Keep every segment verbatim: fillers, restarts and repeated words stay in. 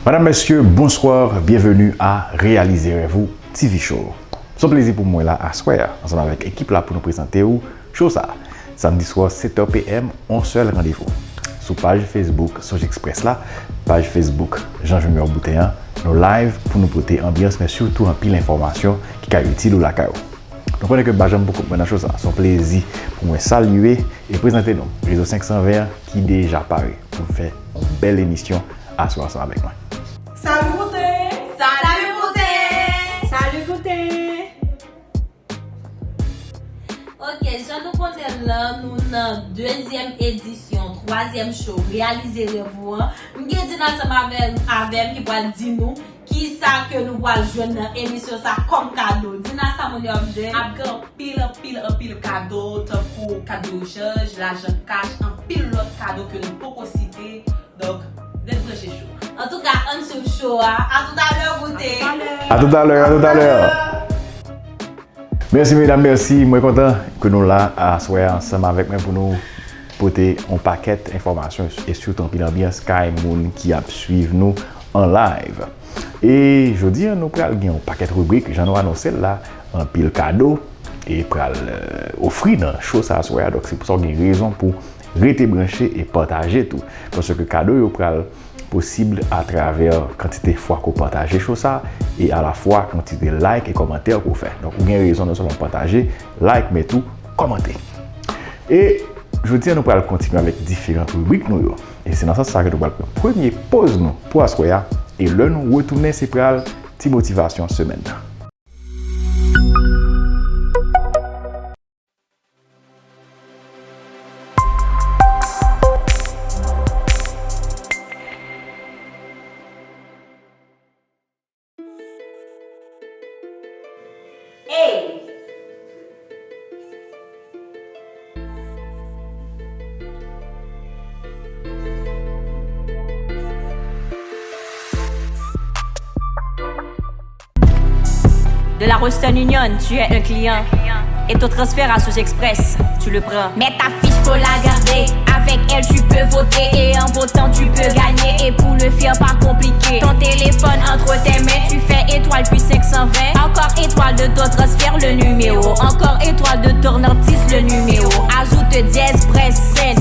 Madam, mesye, bonswa, byenveni a Reyalize Rèv Ou T V Show. Se yon plezi pou mwen la aswè a, ansanm avèk ekip la pou nou prezante ou show sa. Samdi swa, sèt è p m, yon sèl randevou. Sou paj Facebook Sonj Express la, paj Facebook Jean Junior Boutin an, nou live pou nou pote anbyans, men sitou anpil enfòmasyon ki ka itil ou lakay ou. Nou konnen ke m pa janm pou kont mwen nan show sa. Se yon plezi pou mwen salye e prezante nou Rezo senk san ven an ki deja pare pou n fè yon bèl emisyon aswè ansanm avèk mwen. Salut Boutin! Salut Boutin! Salut Boutin! Ok, jan nou konnen l lan, nou nan dezyèm edisyon, twazyèm show, Reyalize Rèv Ou an. M gen Dina ansanm avè, avè m ki pral di nou kisa ke nou pral jwenn nan emisyon sa kòm kado. Dina, sa moun yo ap jwenn? Ap gen anpil, anpil, anpil kado, tankou kado rechanj, lajan kach, anpil lòt kado ke nou poko site. Donk, ret branche show. Antouka, ann swiv show a. A toutalè, Boutin. A toutalè, a toutalè. Mèsi, medam, mèsi. Mwen kontan ke nou la aswè a ansanm avèk mwen pou nou pote yon pakèt enfòmasyon e sitou anpil anbyans kay moun ki ap swiv nou an live. E jodi a, nou pral gen yon pakèt ribrik, jan nou anonse l la, anpil kado e pral, eh, ofri nan show sa aswè a. Donk, se pou sa w gen rezon pou rete branche e pataje tou. Paske kado yo pral posib atravè kantite fwa ke w pataje show sa e alafwa kantite like e kòmantè ke w fè. Donk, ou gen rezon non sèlman pataje, like, men tou kòmante. E jodi a, nou pral kontinye avèk diferan ribrik nou yo. E se nan sans sa ke nou pral pran premye poz nou pou aswè a. E lè nou retounen, se pral ti motivasyon semèn nan. Hey! De la Western Union, tu es un client. Et ton transfert à Soge Express, tu le prends. Mets ta fiche, faut la garder. Avec elle, tu peux voter. Et en votant, tu peux gagner. Et pour le faire, pas compliqué. Ton téléphone entre tes mains, tu fais étoile puis cinq cent vingt. Encore étoile de ton transfert, le numéro. Encore étoile de ton artiste, le numéro. Ajoute dièse, presse, sept.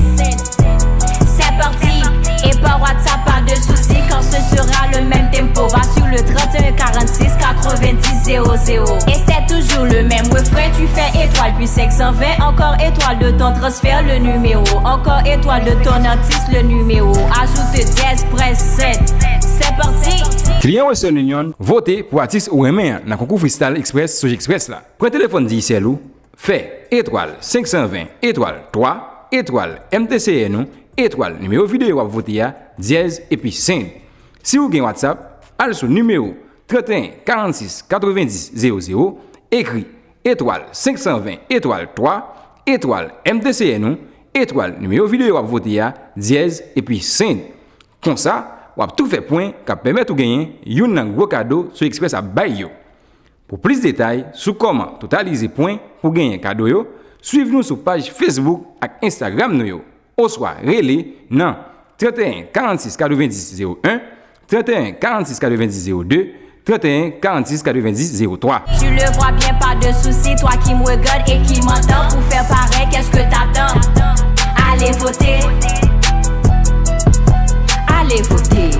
C'est parti, et par WhatsApp, pas de souci, quand ce sera le même tempo. Va sur le trente et un quarante-six quatre-vingt-dix zéro zéro. Et c'est toujours le même refrain, tu fais étoile puis cinq cent vingt, encore étoile de ton transfert, le numéro, encore étoile de ton artiste, le numéro. Ajoute dièse, presse sept. C'est parti. Client Western Union, vote pou atis ou renmen an nan konkou Freestyle Express Soge Express la. Pran telefòn Digicel ou, fè etwal senk san ven etwal twa etwal M T C N ou etwal nimewo videyo w ap vote a dyèz epi send. Si ou gen WhatsApp, al sou nimewo trant e en karant sis katrevenndis zewo zewo, ekri etwal senk san ven etwal twa etwal M T C N ou etwal nimewo videyo w ap vote a dyèz epi send. Konsa, w ap tou fè pwen k ap pèmèt ou genyen youn nan gwo kado Soge Express ap bay yo. Pou plis detay sou kòman totalize pwen pou genyen kado yo, swiv nou sou paj Facebook ak Instagram nou yo, oswa rele nan trant e en karant sis katrevenndis zewo en, trant e en karant sis katrevenndis zewo de, trant e en karant sis katrevenndis zewo twa. Tu le vois bien, pas de souci, toi qui me regardes et qui m'entends, pour faire pareil, qu'est-ce que t'attends? Allez voter. Allez voter.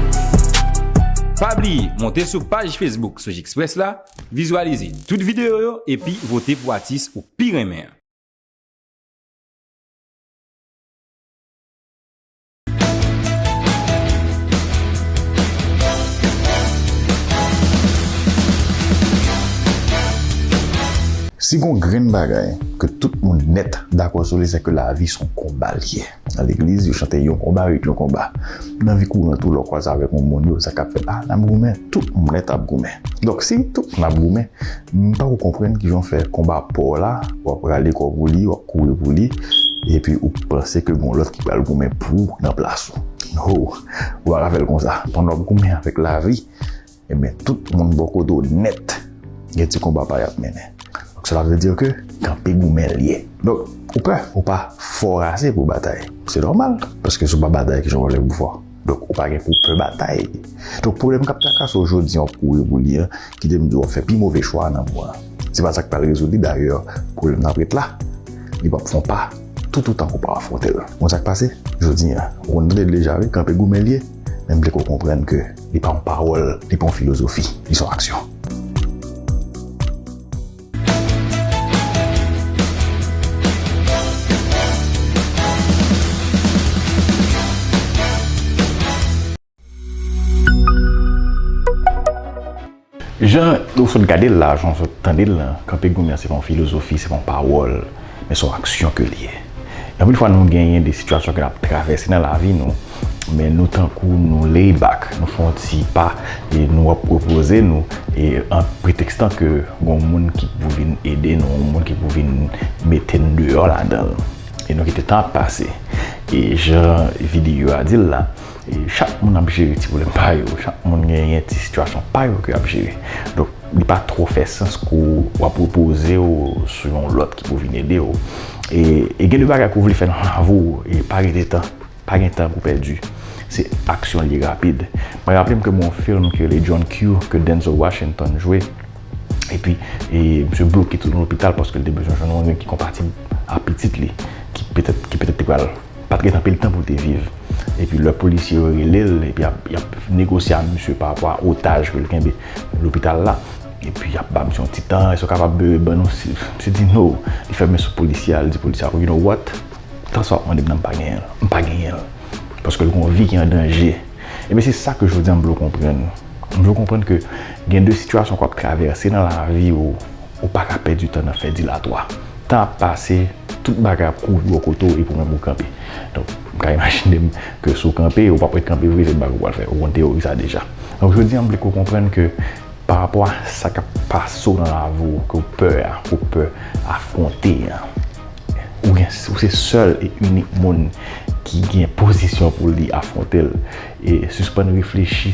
Pa bliye monte sou paj Facebook Soge Express la, vizyalize tout videyo yo epi vote pou atis ou pi renmen an. Si gon grenn bagay ke tout moun nèt dakò sou li, se ke lavi se yon konba li ye. Nan legliz, yo chante yon konba ret yon konba. Nan vi kouran tou, lè w kwaze avèk yon moun, yo, sa k ap fèt? A, n ap goumen. Tout moun nèt ap goumen. Donk, si tout moun ap goumen, m pa ko konprann kijan w fè konba pa w la, w ap rale kò w pou li, w ap kouri pou li, epi ou panse ke gon lòt ki pral goumen pou ou nan plas ou. No, ou pa ka fè l konsa. Pandan w ap goumen avèk lavi, ebyen, tout moun bò kote w nèt gen ti konba pa y ap mennen. Donk, cela veut dire que kanpe goumen l ye. Donk, ou pè, ou pa fò ase pou batay. Se nòmal, paske si w pa batay, kijan w lè pou fò? Donk, ou pa gen pou pè batay. Donk, pwoblèm k ap trakase w jodi an, w ap kouri pou li an, kite m di w, w ap fè pi move chwa nan mwa. Se pa sa k pral rezoud li, dayè, pwoblèm nan ap ret la. Li p ap fè yon pa, toutotan ke w pa afwonte l. Ou konn sa k pase? Jodi an, ou konn tande l deja, wi, kanpe goumen l ye. Men m vle ke w konprann ke li pa yon pawòl, li pa yon filozofi, li se yon aksyon. Jan ou sot gade l la, jan ou sot tande l la, kanpe goumen an se pa yon filozofi, se pa yon pawòl, men se yon aksyon ke l ye. Anpil fwa nou genyen de sitiyasyon ke n ap travèse nan lavi nou, men nou tankou nou lay back, nou fè yon ti pa e nou ap repoze nou, e an pretekstan ke gen yon moun ki pou vin ede nou, yon moun ki pou vin mete n deyò ladan l. E nou kite tan ap pase. E jan videyo a di l la, e chak moun ap jere ti pwoblèm pa yo, chak moun genyen ti sitiyasyon pa yo ke y ap jere. Donk, li pa twò fè sans ke w ap repoze w sou yon lòt ki pou vin ede w. E, e gen de bagay ke w vle fè nan lavi w, e pa rete tan, pa gen tan pou pèdi. Se aksyon li rapid. Mwen raple m ke gen yon fim ki rele John Q, ke Denzel Washington jwe. Epi, e, misye bloke tout nan lopital paske l te bezwen jwenn yon ren ki konpatib a pitit li, ki petèt, ki petèt te pral, pa t gen anpil tan pou l te viv. Epi lè polisye yo rele l, epi y ap, y ap negosye a misye pa rapò a otaj ke l kenbe lopital la. Epi y ap ba misye yon ti tan, èske w kapab, e, ban nou, si, misye di no. Li fèmen sou polisye a, li di polisye a, you know what? Tan sa w ap mande m nan, m pa genyen l. M pa genyen l. Paske l gen yon vi ki an danje. Ebyen, se sa ke jodi a m vle w konprann. M vle w konprann ke gen de sitiyasyon ke w ap travèse nan lavi w, ou pa ka pèdi tan nan fè dilatwa. Tan ap pase, tout bagay ap kouri bò kote w epi w menm ou kanpe. Donk, m ka imajine m ke si w kanpe, ou p ap ret kanpe vre, se bagay ou pral fè. Ou konn teyori sa deja. Donk, jodi a, m vle ke w konprann ke pa rapò a sa k ap pase w nan lavi w, ke w pè a, ke w pè afwonte a, ou gen, ou se sèl e inik moun ki gen pozisyon pou li afwonte l. E sispann reflechi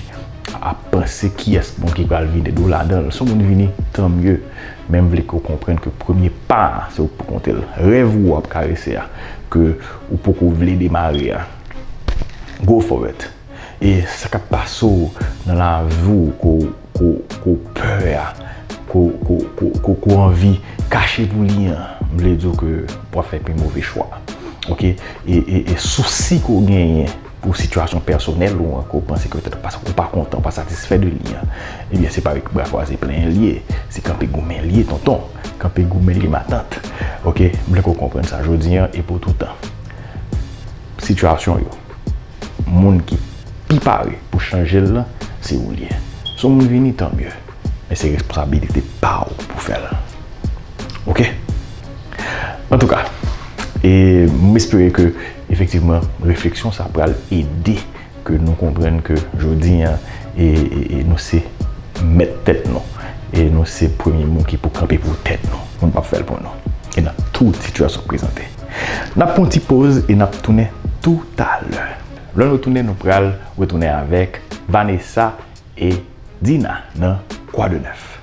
a panse kiyès moun ki pral vin ede w ladan l. Si yon moun vini, tan mye. Men m vle ke w konprann ke premye pa a, se ou k pou konte l. Rèv ou ap karese a, ke ou poko vle demare a, go for it. E sa k ap pase w nan lavi w, ke w, ke w, ke w pè a, ke w, ke w, ke w, ke w, ke w anvi kache pou li an, m vle di w ke w ap fè pi move chwa. Oke? E, e, e sousi ke w genyen pou sitiyasyon pèsonèl ou an, ke w panse ke petèt ou pa, ou pa kontan, ou pa satisfè de li an, ebyen, se pa avèk bra kwaze plenyen l ye. Se kanpe goumen l ye, tonton. Kanpe goumen l ye, matant. Oke? M vle ke w konprann sa jodi an e pou toutan. Sitiyasyon yo, moun ki pi pare pou chanje l lan, se ou l ye. Si yon moun vini, tan mye. Men se responsabilite pa w pou fè l. Oke? Antouka, e m espere ke efektivman refleksyon sa pral ede ke nou konprann ke jodi an, e, e, e nou se mèt tèt nou. E nou se premye moun ki pou kanpe pou tèt nou. Moun p ap fè l pou nou. E nan tout sitiyasyon k prezante. N ap pran yon ti poz e n ap tounen toutalè. Lè nou tounen, nou pral retounen avèk Vanessa e Dina nan Quoi de neuf.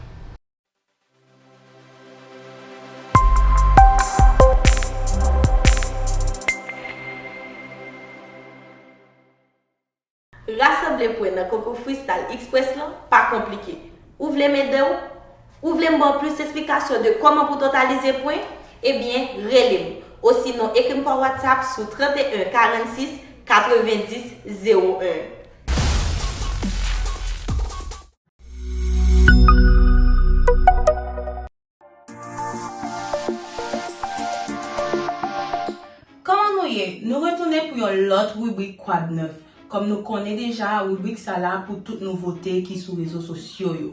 Rasanble pwen nan Koko Freestyle Express lan pa konplike. Ou vle m ede w? Ou vle m ba w plis esplikasyon de kòman pou totalize pwen? Ebyen, rele m. Osinon, ekri m pa WhatsApp sou trannteyen karannsis katrevenndis zewo en. Kòman nou ye? Nou retounen pou yon lòt ribrik Quoi de neuf. Kòm nou konnen deja, ribrik sa la pou tout nouvote ki sou rezo sosyo yo.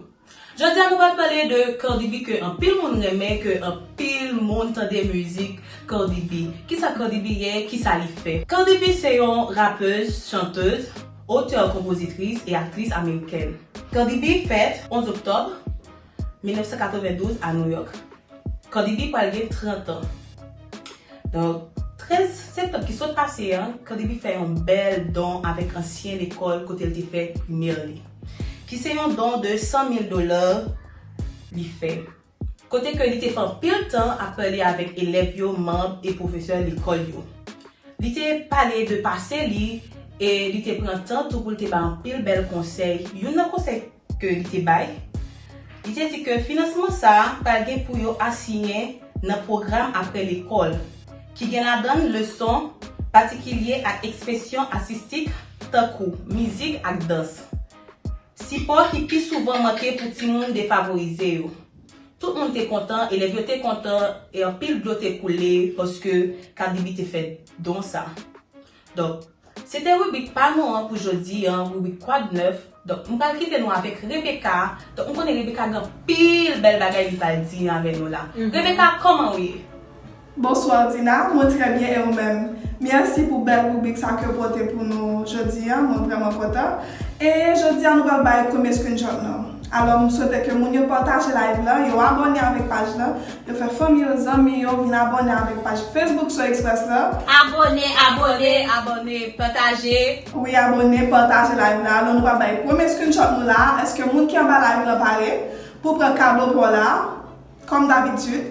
Jodi a, nou pral pale de Cardi B ke anpil moun renmen, ke anpil moun tande mizik Cardi B. Kisa Cardi B ye? Kisa li fè? Cardi B se yon rapèz, chantèz, otè, konpozitris e aktris amerikèn. Cardi B fèt onz oktòb mil nèf san katrevendouz a New York. Cardi B pral gen trant an. Donk, trèz septanm ki sot pase a, Cardi B fè yon bèl don avèk ansyen lekòl kote l te fè primè li, ki se yon don de san mil dola li fè. Kote ke li te fè anpil tan ap pale avèk elèv yo, manm e pwofesè lekòl yo. Li te pale de pase li E li te pran tan tou pou l te bay anpil bèl konsèy. Youn nan konsèy ke li te bay, li te di ke finansman sa a pral gen pou yo asiyen nan pwogram apre lekòl, ki gen ladan l leson patikilye ak ekspresyon atistik, tankou mizik ak dans. Sipò ki pi souvan manke pou timoun defavorize yo. Tout moun te kontan, elèv yo te kontan, e anpil dlo te koule paske Cardi B te fè don sa. Donk, se te ribrik pa nou an pou jodi an, ribrik Kwa de nèf. Donk, m pral kite nou avèk Rebecca. Donk, m konnen Rebecca gen anpil bèl bagay li pral di avè nou la. Mhm. Rebecca, kòman w ye? Bonswa Dina, mwen trè byen e ou menm? Mèsi pou bèl ribrik sa ke w pote pou nou jodi a, mwen vrèman kontan. E jodi a nou pral bay premye screenshot nou. Alò m swete ke moun yo pataje live la, yo abòne avèk paj la, yo fè fanmi yo, zanmi yo vin abòne avèk paj Facebook So Express la. Abòne, abòne, abòne, pataje. Wi, abòne, pataje live la. Alò nou pral bay premye screenshot nou la. Èske moun ki anba live la pare pou pran kado pa w la? Kòm dabitid.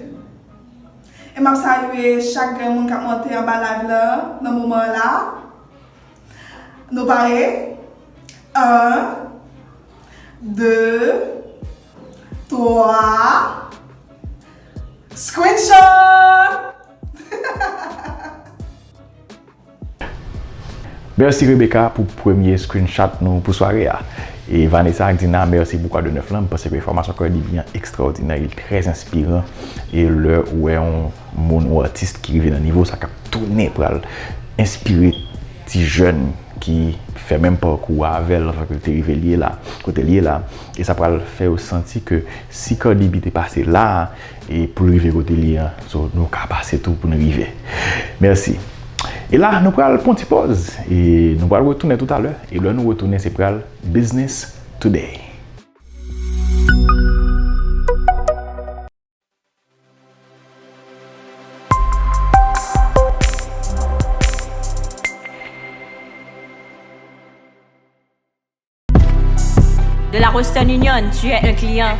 E m ap salye chak grenn moun k ap monte anba live la nan moman la. Nou pare? An, de, twa. Screenshot! Mèsi Rebecca pou premye screenshot nou pou sware a. E Vanessa ak Dina, mèsi pou Kwa de nèf lan. M panse ke enfòmasyon Cardi B an ekstraòdinè, li trè enspiran. E lè ou wè yon moun, yon atis ki rive nan nivo sa, k ap tounen pral enspire ti jèn ki fè menm pakou a avè l, anfen ke l te rive l ye la, kote l ye la. E sa pral fè yo santi ke si Cardi B te pase la, e pou l rive kote l ye an, so, nou ka pase tou pou n rive. Mèsi. E la, nou pral pran ti pòz, e nou pral retounen toutalè, e lè nou retounen, se pral Business Today. De la Western Union, tu es un client.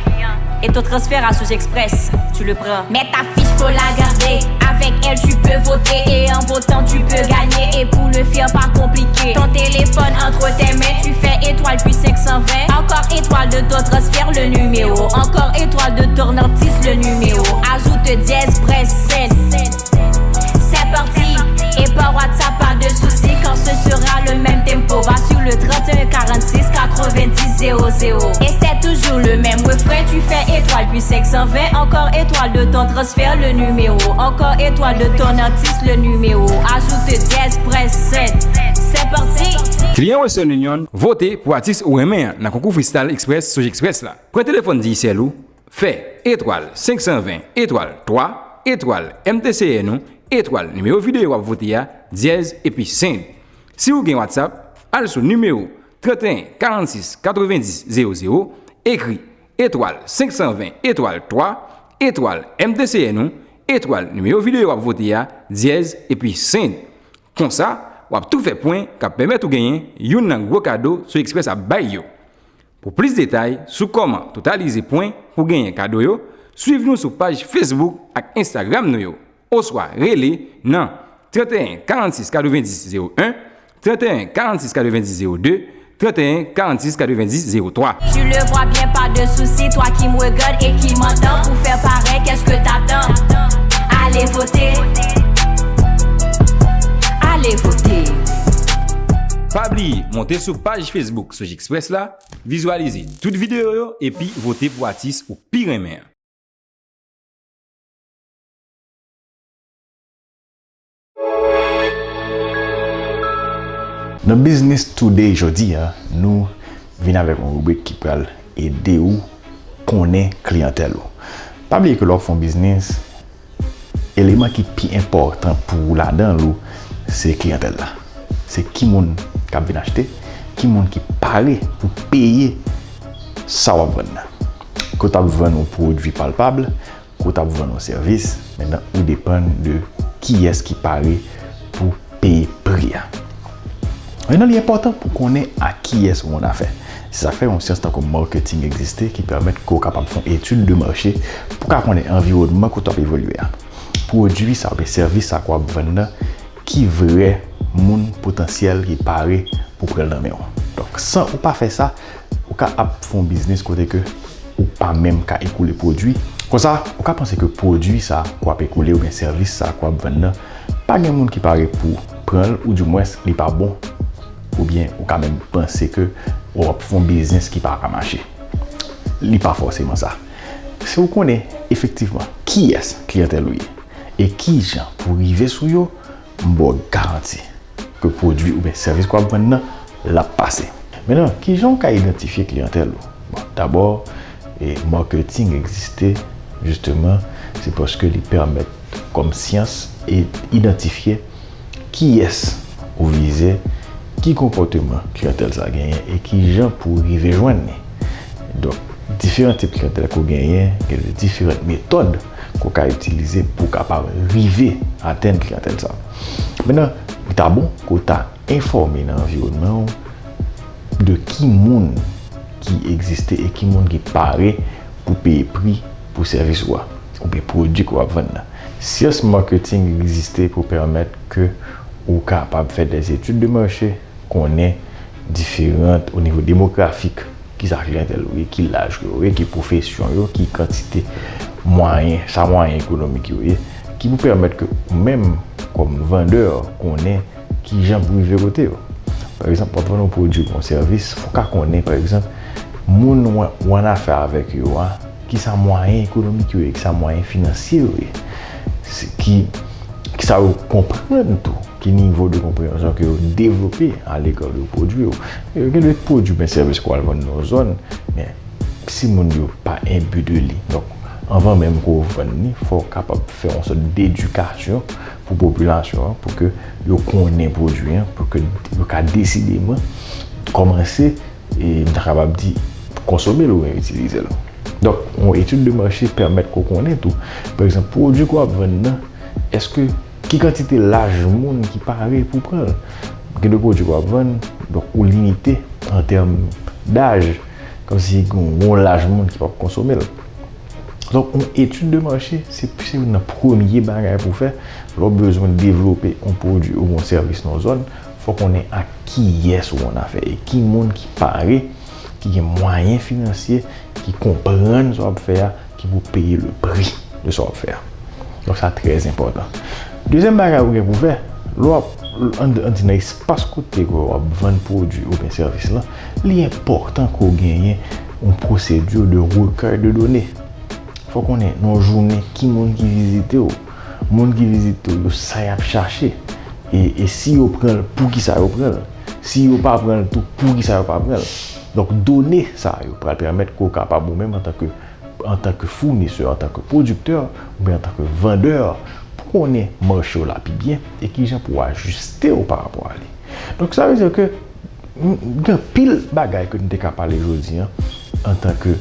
Et ton transfert à Soge Express, tu le prends. Mets ta fiche, faut la garder. Avec elle, tu peux voter. Et en votant, tu peux gagner. Et pour le faire, pas compliqué. Ton téléphone entre tes mains, tu fais étoile puis cinq cent vingt. Encore étoile de ton transfert, le numéro. Encore étoile de ton artiste, le numéro. Ajoute dièse, presse cinq. C'est parti. Et par WhatsApp, pas de souci, quand ce sera le même tempo. Va sur le trente et un quarante-six quatre-vingt-dix zéro zéro. Et c'est toujours le même refrain, tu fais étoile puis cinq cent vingt, encore étoile de ton transfert, le numéro, encore étoile de ton artiste, le numéro. Ajoute dièse, presse cinq. C'est parti. Kliyan Western Union, vote pou atis ou renmen an nan konkou Freestyle Express Soge Express la. Pran telefòn Digicel ou, fè etwal senk san ven etwal twa etwal M T C N ou etwal nimewo videyo w ap vote a, dyèz epi send. Si ou gen WhatsApp, al sou nimewo trant e en karannsis katrevendis zewo zewo, ekri etwal senk san ven etwal twa etwal M T C N ou etwal nimewo videyo w ap vote a, dyèz epi send. Konsa, w ap tou fè pwen k ap pèmèt ou genyen youn nan gwo kado Soge Express ap bay yo. Pou plis detay sou kòman totalize pwen pou genyen kado yo, swiv nou sou paj Facebook ak Instagram nou yo, oswa rele nan trant e en karannsis katrevendis zewo en, trant e en karannsis katrevendis zewo de, trant e en karannsis katrevendis zewo twa. Tu le vois bien, pas de souci, toi qui me regarde et qui m'entend, pour faire pareil, qu'est-ce que t'attends? Allez voter. Allez voter. Pa bliye monte sou paj Facebook Soge Express la, vizyalize tout videyo yo epi vote pou atis ou pi renmen an. Nan Business Today jodi a, nou vin avèk yon ribrik ki pral ede w konnen kliyantèl ou. Pa bliye ke lè w ap fè yon biznis, eleman ki pi enpòtan pou ou ladan l ou, se kliyantèl la. Se ki moun k ap vin achte, ki moun ki pare pou peye sa w ap vann nan. Ke w t ap vann yon pwodui palpab, ke w t ap vann yon sèvis, mentnan ou depann de kiyès ki pare pou peye pri a. Mentnan, li enpòtan pou konnen a kiyès ou vann afè. Se sa k fè yon syans tankou marketing egziste ki pèmèt ke w kapab fè yon etid de mache pou w ka konnen anviwònman kote w ap evolye a. Pwodui sa oubyen sèvis sa ke w ap vann nan, ki vrè moun potansyèl ki pare pou pran l nan men w. Donk, san ou pa fè sa, ou ka ap fè yon biznis kote ke ou pa menm ka ekoule pwodui. Konsa, ou ka panse ke pwodui sa ke w ap ekoule oubyen sèvis sa ke w ap vann nan, pa gen moun ki pare pou pran l, oudimwens, li pa bon. Oubyen ou ka menm panse ke w ap fè yon biznis ki pa ka mache. Li pa fòseman sa. Si w konnen efektivman kiyès kliyantèl ou ye e kijan pou rive sou yo, m ba w garanti ke pwodui oubyen sèvis ke w ap vann nan, l ap pase. Mentnan, kijan w ka idantifye kliyantèl ou? Bon, dabò, e, maketing egziste, jisteman, se paske li pèmèt kòm syans e idantifye kiyès ou vize, ki konpòteman kliyantèl sa genyen e kijan pou w rive jwenn li. Donk, diferan tip kliyantèl ke w genyen, gen de diferan metòd ke w ka itilize pou w kapab rive atenn kliyantèl sa. Mentnan, li ta bon ke w ta enfòme nan anviwònman w de ki moun ki egziste e ki moun ki pare pou peye pri pou sèvis ou a, oubyen pwodui ke w ap vann nan. Syans maketing egziste pou pèmèt ke ou kapab fè des études de marché, konnen diferan o nivo demografik, ki sa kliyantèl ou ye, ki laj yo ye, ki pwofesyon yo, ki kantite mwayen, sa mwayen ekonomik yo ye, ki pou pèmèt ke ou menm, kòm vandè, konnen kijan pou rive kote yo. Pa egzanp, w ap vann yon pwodui oubyen yon sèvis, fò w ka konnen, pa egzanp, moun w an, w annafè avèk yo a, ki sa mwayen ekonomik yo ye, ki sa mwayen finansye yo ye, se ki, ki sa yo konprann tou, ki nivo de konpreyansyon ke yo devlope alega de pwodui yo. Yo gen de pwodui oubyen sèvis ke w al vann nan yon zòn, men si moun yo pa enbi de li. Donk, anvan menm ke w vann li, fò w kapab fè yon sòt dedikasyon pou popilasyon an, pou ke yo konnen pwodui an, pou ke yo ka desideman kòmanse, e m ta kapab di, konsome l oubyen itilize l. Donk, yon etid de mache pèmèt ke w konnen tou, pa egzanp, pwodui ke w ap vann nan, èske, ki kantite laj moun ki pare pou pran l? Gen de pwodui ke w ap vann, donk, ou limite an tèm daj, kòmsi gen yon laj moun ki p ap konsome l. Donk, yon etid de mache, se, se youn nan premye bagay pou w fè lè w bezwen devlope yon pwodui oubyen yon sèvis nan yon zòn. Fò w konnen ak kiyès ou annafè e ki moun ki pare, ki gen mwayen finansye, ki konprann sa w ap fè a, ki pou peye le pri de sa w ap fè a. Donk, sa trè enpòtan. Dezyèm bagay ou gen pou fè, lè w ap, ann, ann di nan espas kote ke w ap vann pwodui oubyen sèvis lan, li enpòtan ke w genyen yon pwosedi de recueil de données. Fò w konnen nan yon jounen ki moun ki vizite w, moun ki vizite w yo, sa y ap chache, e, e si yo pran l, poukisa yo pran l, si yo pa pran l tou, poukisa yo pa pran l. Donk, done sa yo pral pèmèt ke w kapab ou menm antanke, antanke founisè, antanke pwodiktè, oubyen antanke vandè, pou konnen mache w la pi byen e kijan pou w ajiste w pa rapò a li. Donk, sa vle di ke M, gen anpil bagay ke n te ka pale jodi a, antanke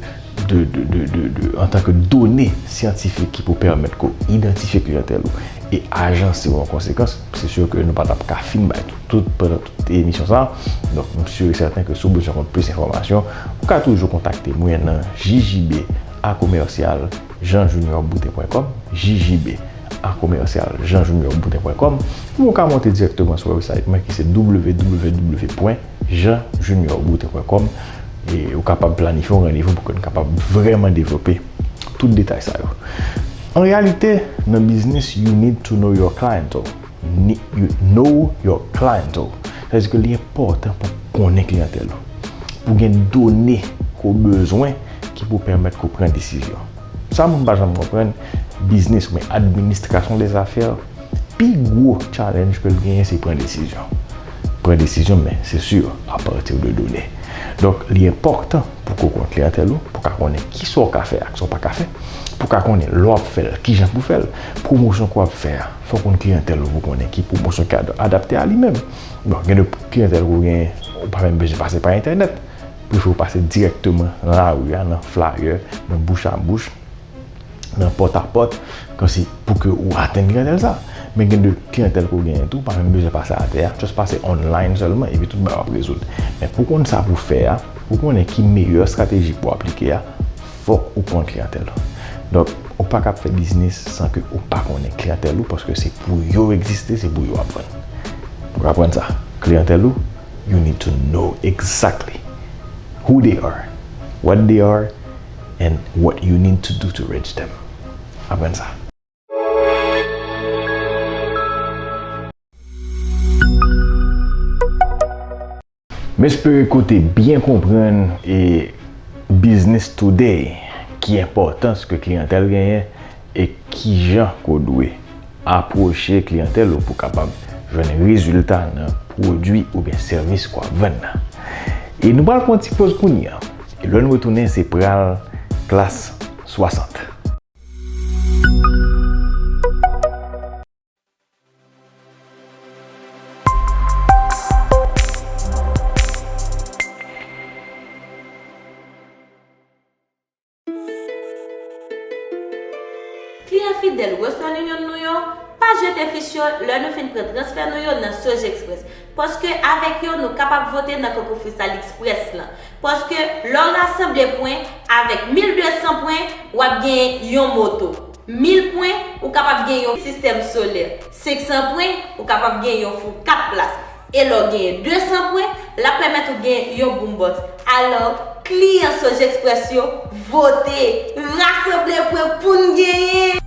de, de, de, de, de, antanke done syantifik ki pou pèmèt ke w idantifye kliyantèl ou e ajanse w an konsekans. Se si ke nou pa t ap ka fin bay tout, tout pandan tout emisyon sa a. Donk, m si e sèten ke si w bezwen konn plis enfòmasyon, ou ka toujou kontakte mwen nan J J B a commercial jean junior boutin point com, J J B a commercial jean junior boutin point com, ou ka monte dirèkteman sou website mwen ki se w w w point jean junior boutin point com, e ou kapab planifye yon randevou pou ke n kapab vrèman devlope tout detay sa yo. An reyalite, nan biznis, you need to know your clientele. Ni-, you know your clientele. Sa vle di ke li enpòtan pou w konnen kliyantèl ou. Pou w gen done ke w bezwen ki pou pèmèt ke w pran desizyon. Sa moun pa janm konprann, biznis oubyen administrasyon dèzafè, pi gwo challenge ke l genyen se pran desizyon. Pran desizyon, men se si, apati de done. Donk, li enpòtan pou ke w konn kliyantèl ou, pou w ka konnen kisa w ka fè ak sa w pa ka fè, pou w ka konnen lè w ap fè l, kijan pou w fè l, pwomosyon ke w ap fè a, fò w konn kliyantèl ou pou w konnen ki pwomosyon ki ad-, adapte a li menm. Bon, gen de kliyantèl ke w genyen, ou pa menm bezwen pase pa entènèt. Prefere w pase dirèkteman nan lari a, nan flyer, nan bouch a bouch, nan pòt a pòt, kòmsi pou ke ou atenn kliyantèl sa. Men gen de kliyantèl ke w genyen tou, pa menm bezwen pase atè a, just pase online sèlman, epi tout bagay w ap rezoud. Men pou w konn sa pou w fè a, pou w konnen ki meyè estrateji pou w aplike a, fòk ou konn kliyantèl ou. Donk, ou pa ka ap fè biznis san ke ou pa konnen kliyantèl ou, paske se pou yo egziste, se pou yo w ap vann. Pou aprann sa, kliyantèl ou, you need to know exactly who they are, what they are, and what you need to do to reach them. Aprann sa. M espere ke w te byen konprann e Business Today, ki enpòtans ke kliyantèl genyen e kijan ke w dwe apwoche kliyantèl ou pou kapab jwenn rezilta nan pwodui oubyen sèvis ke w ap vann nan. E nou pral pran yon ti poz kounye a. E lè nou retounen, se pral klas swasant. Kliyan fidèl Western Union nou yo, pa jete fich yo lè nou fin pran transfè nou yo nan Sogexpress. Paske avèk yo, nou kapab vote nan konkou Freestyle Express lan. Paske lè w rasanble pwen avèk mil de san pwen, w ap gen yon moto. Mil pwen, ou kapab gen yon sistèm solè. Senk san pwen, ou kapab gen yon fou kat plas. E lè w genyen de san pwen, l ap pèmèt ou gen yon boombox. Alò, kliyan Sogexpress yo, vote, rasanble pwen pou n genyen!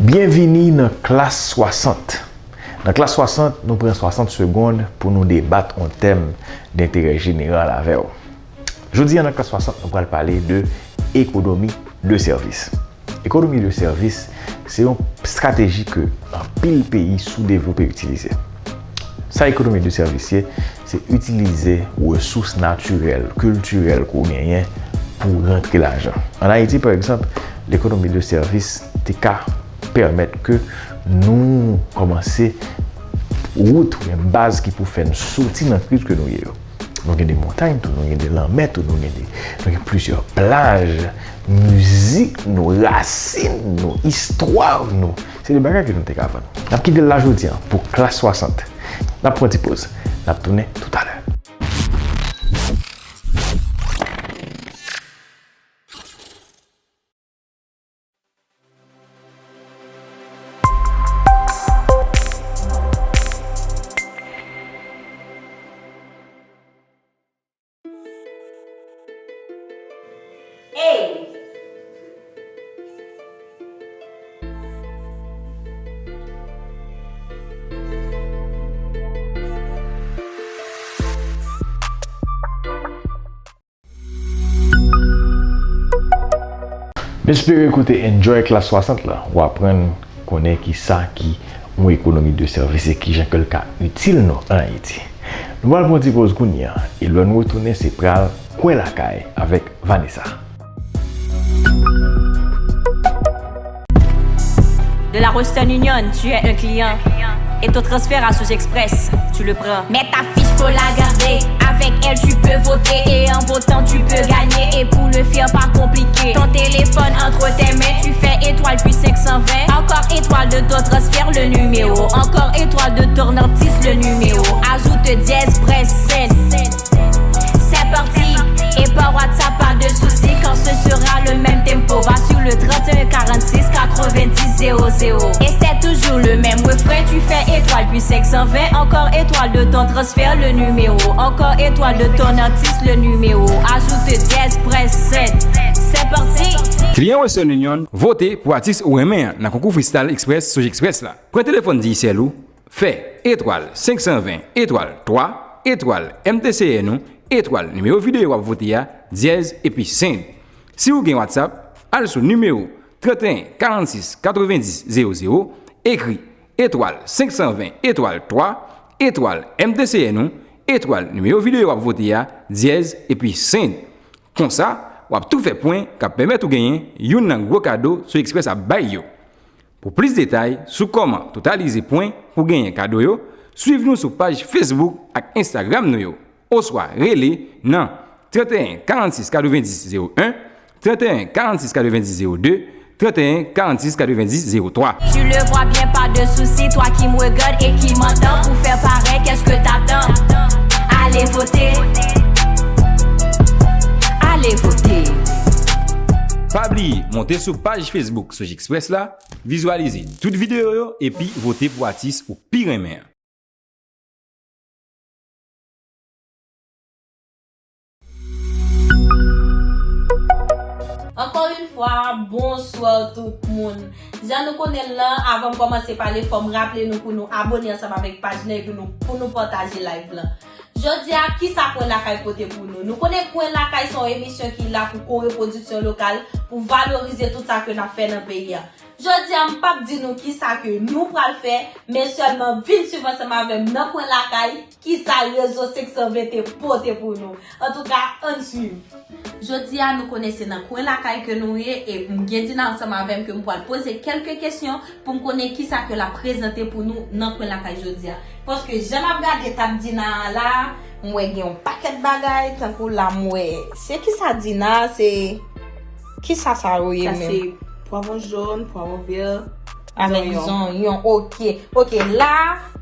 Byenvini nan klas swasant. Nan klas swasant, nou pran swasant segonn pou nou debat yon tèm denterè jeneral avè w. Jodi a, nan klas swasant, nou pral pale de ekonomi de sèvis. Ekonomi de sèvis, se yon estrateji ke anpil peyi soudevlope itilize. Sa ekonomi de sèvis ye, se itilize resous natirèl, kiltirèl ke w genyen pou rantre lajan. Ann Ayiti, pa egzanp, lekonomi de sèvis te ka pèmèt ke nou kòmanse wout oubyen baz ki pou fè n soti nan kriz ke nou ye yo. Nou gen de montay tou, nou gen de lanmè tou, nou gen de, nou gen plizyè plaj, mizik nou, rasin nou, istwa nou. Se de bagay ke nou te ka vann. N ap kite l la jodi a pou klas swasant. N ap pran ti poz. N ap tounen toutalè. Ey! M espere ke w te enjoy klas swasant la. W aprann konnen kisa ki yon ekonomi de sèvis e kijan ke l ka itil nou ann Ayiti. Nou pral pran yon ti poz kounye a, e lè nou retounen, se pral Kwè Lakay avèk Vanessa. De la Western Union, tu es un client. Et ton transfert à Soge Express, tu le prends. Mets ta fiche, faut la garder. Avec elle, tu peux voter et en votant, tu peux gagner. Et pour le faire, pas compliqué. Ton téléphone entre tes mains, tu fais étoile puis cinq cent vingt. Encore étoile de ton transfert, le numéro. Encore étoile de ton artiste, le numéro. Ajoute dièse, presse, send. C'est parti. Et par WhatsApp, pas de souci, car ce sera le même tempo. Va sur le trente et un quarante-six quatre-vingt-dix zéro zéro. Et c'est toujours le même refrain, tu fais étoile puis cinq cent vingt, encore étoile de ton transfert, le numéro, encore étoile de ton artiste, le numéro. Ajoute dièse, presse, send. C'est parti. Kliyan Western Union, vote pou atis ou renmen an nan konkou Freestyle Express, Soge Express la. Pran telefòn Digicel ou, fè etwal senk san ven etwal twa etwal M T C N ou, etwal nimewo videyo w ap vote a, dyèz epi send. Si ou gen WhatsApp, al sou nimewo trant e en karannsis katrevenndis zewo zewo, ekri etwal senk san ven etwal twa etwal M T C N ou, etwal nimewo videyo w ap vote a, dyèz epi send. Konsa, w ap tou fè pwen k ap pèmèt ou genyen youn nan gwo kado Soge Express ap bay yo. Pou plis detay sou kòman totalize pwen pou genyen kado yo, swiv nou sou paj Facebook ak Instagram nou yo, oswa rele nan trant e en karannsis katrevenndis zewo en, Trente et un quarante-six quatre-vingt-dix zéro deux, trente et un quarante-six quatre-vingt-dix zéro trois. Tu le vois bien, pas de souci, toi qui me regardes et qui m'entends, pour faire pareil, qu'est-ce que t'attends? Allez voter. Allez voter. Pa bliye monte sou paj Facebook Soj Express la, vizyalize tout videyo yo epi vote pou atis ou pi renmen an. Ankò yon fwa, bonswa tout moun. Jan nou konnen l lan, avan m kòmanse pale, fò m raple nou pou nou abone ansanm avèk paj lan epi nou, pou nou pataje live lan. Jodi a, kisa Kwen Lakay pote pou nou? Nou konnen Kwen Lakay se yon emisyon ki la pou kore pwodiksyon lokal, pou valorize tout sa ke n ap fè nan peyi a. Jodi a, m p ap di nou kisa ke nou pral fè, men sèlman vin swiv ansanm avè m nan Kwen Lakay, kisa Rezo senk san ven te pote pou nou. Antouka, ann swiv. Jodi a, nou konnen se nan Kwen Lakay ke nou ye, e m gen Dina ansanm avè m ke m pral poze kèlke kesyon pou m konnen kisa ke l ap prezante pou nou nan Kwen Lakay jodi a. Paske jan m ap gade tab Dina a la, m wè gen yon pakèt bagay, tankou la m wè, se kisa Dina, se kisa sa yo ye menm? Sa se pwavwon jòn, pwavwon vè, avèk zonyon. Zonyon, ok. Ok, la,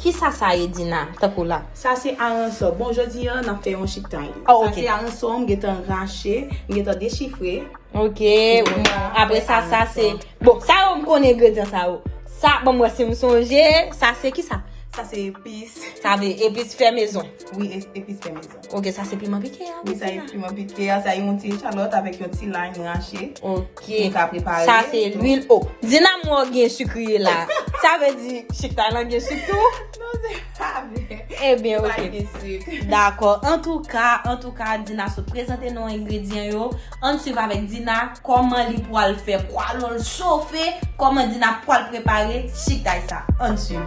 kisa sa ye, Dina? Tankou la. Sa se aransò. Bon, jodi a, n ap fè yon chiktay. Oh, ok. Sa se aransò, m gentan rache, m gentan dechifre. Ok, bon, apre sa, sa se, bon, sa yo m konnen engredyan sa yo. Sa, bon, mwen si m sonje, sa se kisa? Sa se epis. Sa vle epis fè mezon. Wi, e-, epis fè mezon. Ok, sa se piman pike a, wi, sa e piman pike a, sa e yon ti echalòt avèk yon ti lay m rache. Ok. Nou ka prepare. Sa se lwil. Oh, Dina m wè w gen sikriye la. Sa vle di chiktay lan gen sik tou? Non, se pa vre. Ebyen, ok. Pa gen sik. Dakò. Antouka, antouka, Dina sot prezante nou engredyan yo. Ann swiv avèk Dina kòman li pwal fè pwalo l chofe, kòman Dina pwal prepare chiktay sa. Ann swiv.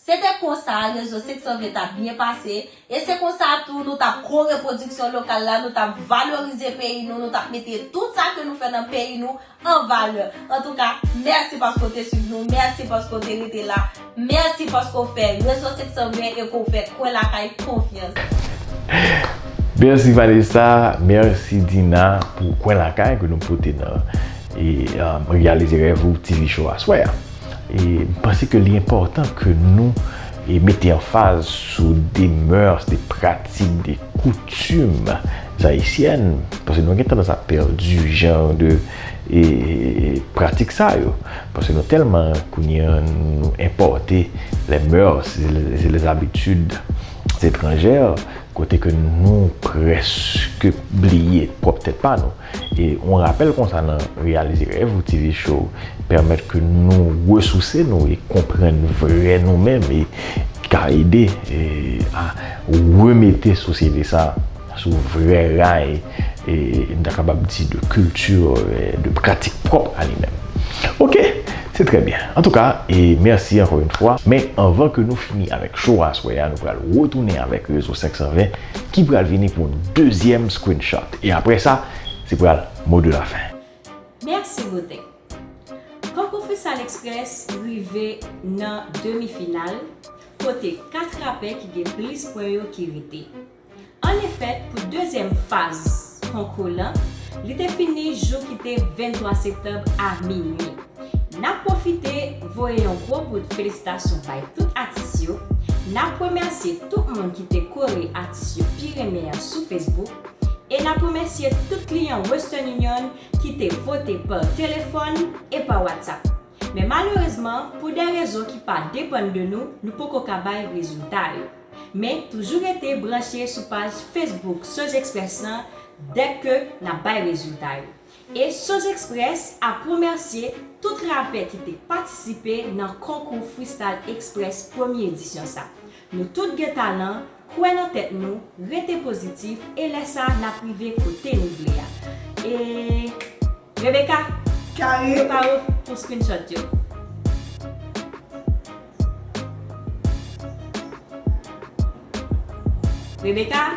Se te konsa, Rezo senk san ven t ap byen pase, e se konsa tou nou t ap kore pwodiksyon lokal la, nou t ap valorize peyi nou, nou t ap mete tout sa ke nou fè nan peyi nou an valè. Antouka, mèsi paske w te swiv nou, mèsi paske w te rete la, mèsi paske w fè Rezo senk san ven e ke w fè Kwen Lakay konfyans. Mèsi Vanessa, mèsi Dina pou Kwen Lakay ke nou pote nan, e, um, Reyalize Rèv ou T V Show aswè a. E m panse ke li enpòtan ke nou, e, mete anfaz sou de mœurs, de pratik, de coutumes haïtiennes, paske nou gen tandans a pèdi jan de, e, pratik sa yo. Paske nou tèlman, kounye a, nou enpòte les mœurs et les, et les habitudes étrangères, kote ke nou prèske bliye pwòp tèt pa nou. E yon rapèl konsa nan Reyalize Rèv ou T V Show pèmèt ke nou resouse nou e konprann vrè nou menm e ka ede, e, a remete sosyete sa sou vrè ray, e, m ta kapab di de kilti, e, de pratik pwòp a li menm. Ok, se trè byen. Antouka, e mèsi ankò yon fwa. Men anvan ke nou fini avèk show aswè a, nou pral retounen avèk Rezo senk san ven ki pral vini pou yon dezyèm screenshot. E apre sa, se pral mo de la fen. Mèsi Bouten. Konkou Freestyle Express rive nan demi final, kote kat rapè ki gen plis pwen yo ki rete. Annefè, pou dezyèm faz konkou lan, li te fini jou ki te venntwa septanm a minui. N ap pwofite voye yon gwo bout felisitasyon bay tout atis yo. N ap remèsye tout moun ki te kore atis yo pi renmen an sou Facebook. E n ap remèsye tout kliyan Western Union ki te vote pa telefòn e pa WhatsApp. Men malerezman, pou de rezon ki pa depann de nou, nou poko ka bay rezilta yo. Men toujou rete branche sou paj Facebook Sojexpress lan dèk ke n ap bay rezilta yo. E Sojexpress ap remèsye tout rapè ki te patisipe nan konkou Freestyle Express premye edisyon sa. Nou tout gen talan, kwè nan tèt nou, rete pozitif, e lè sa n ap rive kote nou vle a. E Rebecca, Kare, prepare w pou screenshot yo. Rebecca,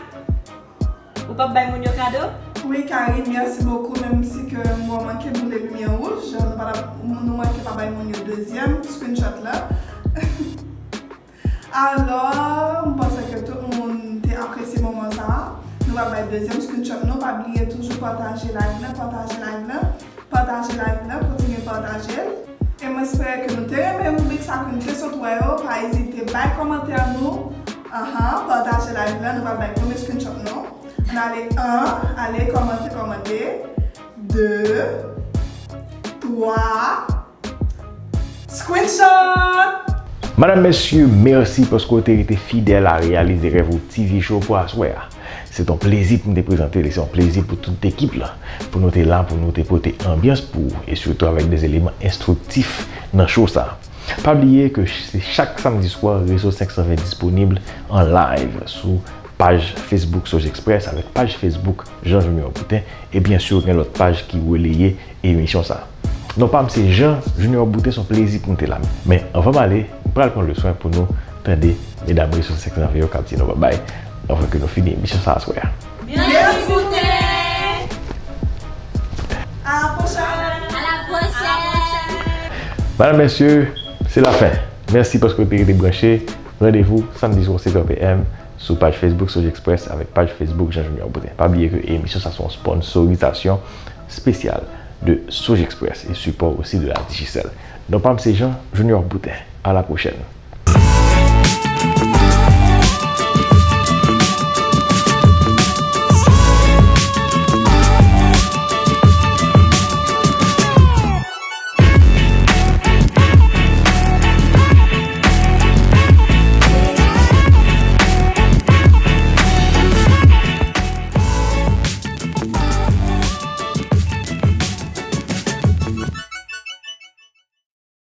ou p ap bay moun yo kado? Wi Karine, mèsi bokou, menm si ke m wè w manke boule limyè wouj, nou pa t ap, nou manke pa bay moun yo dezyèm screenshot la. Alò, m panse ke tout moun te apresye moman sa a. Nou pral bay dezyèm screenshot nou, pa bliye toujou pataje live lan, pataje live lan, pataje live lan, kontinye pataje l. E m espere ke nou te renmen ribrik sa kounke sot wè yo, pa ezite bay kòmantè nou, anhan, pataje live lan, nou pral bay premye screenshot nou. N ale en, ale kòmante, kòmante, de, twa, screenshot! Madanm, mesye, mèsi paske w te rete fidèl a Reyalize Rèv Ou TV Show pou aswè a. Se t on plezi pou m te prezante li, se on plezi pou tout ekip la, pou nou te la, pou nou te pote anbyans pou ou, e sitou avèk de eleman enstriktif nan show sa. Pa bliye ke se chak samdi swa, Rezo senk san ven disponib an live sou paj Facebook Sojexpress avèk paj Facebook Jean Junior Boutin, e byen si gen lòt paj ki releye emisyon sa. Non pa m se Jean Junior Boutin, se yon plezi pou m te la. Men anvan m ale, m pral pran le swen pou nou tande medam Rezo senk san ven yo k ap di nou babay anvan ke nou fini emisyon sa aswè a. Mèsi Boutin! A la pwochèn! A la pwochèn! Madanm, mesye, se lafen. Mèsi paske w te rete branche. Randevou samdi swa sèt è p m sou paj Facebook Sojexpress avèk paj Facebook Jean Junior Boutin. Pa bliye ke emisyon sa se yon sponsorizasyon spesyal de Sojexpress e sipò osi de la Digicel. Non pa m se Jean Junior Boutin. A la pwochèn.